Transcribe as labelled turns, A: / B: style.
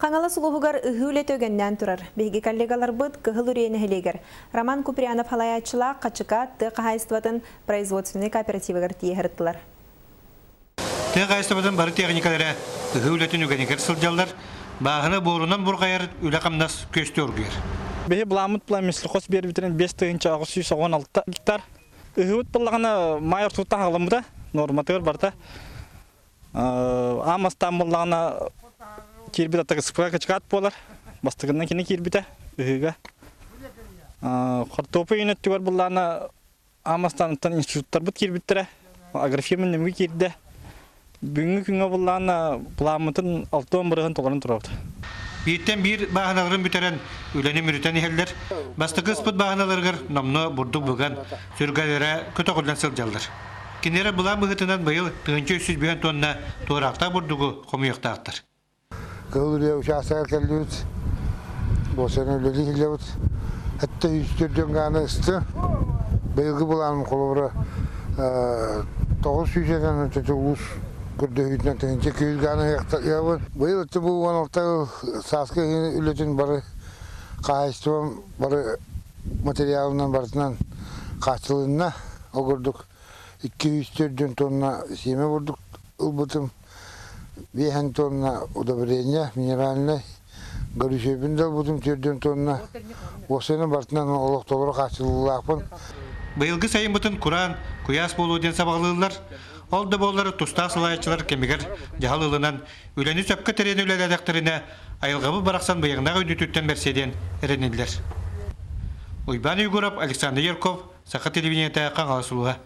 A: Хаҥалас улууһугар ыһыы үлэтэ үгэннээн турар. Биһиги коллегаларбыт Кыһыл Үрүйэ нэһилиэгэр Роман Куприянов салайааччылаах Хачыкаат тыа хаһаайыстыбатын производственнай кооперативыгар тиийэ сырыттылар.
B: Тыа хаһаайыстыбатын бары техникалара ыһыы үлэтин үгэнигэр сылдьаллар, бааһына буорунан бурҕайар үлэ-хамнас күөстүү оргуйар.
C: Биһи былааммыт план хос биэрбитинэн 5816 гектар. Ыһыыбыт буоллаҕына маай ортотуттан хаҕаламмыта, нуорматыгар барыта. Аан бастаан буоллаҕына киирбит атыгыспыга кычыкаат буолар. Бастакынан кини киирбитэ ыһыыга. Хортуоппуй өттүгэр буоллаҕына аан бастаан институттарбыт киирбиттэрэ. Агрофирма нөҥүө киирдэ. Бүгүҥҥү күҥҥэ буллаҕына плааммытын 60% толорон турабыт.
B: Бииртэн биир бааһыналарын бүтэрэн, үлэни мүрүтэн иһэллэр. Бастакы ыспыт бааһыналарыгар номнуо бурдук быган, сүргэлэрэ көтөҕүллэн сылдьаллар. Кинилэр былаан быһыытынан быйыл 1350 тонна туораахтаах бурдугу хомуйуохтаахтар.
D: Кыһыл Үрүйэ учаастагар кэллибит. Буосаны үлэлии сылдьабыт. Этте үстүрдүн гааны ысты. Быйылгы былааным холобура 900 өтө улуус көрдөһүүтүнэн тыһыынча күүс гааны ыһыахтабын. Быйыл өттө бу 16 сааскы үлэтин бары хаһаайыстыбам бары материалынан барытынан хааччылынна. Ол курдук 204 тонна сиэмэ бурдук ылбытым. Биэһэн тонна удобрение минеральнай, горючайбын да ылбытым 4 тонна. Уопсайынан барытынан олох толору хааччыллыылаахпын.
B: Быйылгы сайыммытын кураан, куйаас буолуо диэн сабаҕалыыллар. Ол да буоллар тустаах салайааччылар кэмигэр дьаһал ылынан, үлэни сөпкө тэрийэн үлэлээтэхтэринэ, айылҕабыт барахсан быйаҥнаах үүнүүтүттэн бэрсиэ диэн эрэниллэр. Уйбаан Уйгуров, Александр Ярков, Саха телевидениетэ, Хаҥалас улууһа.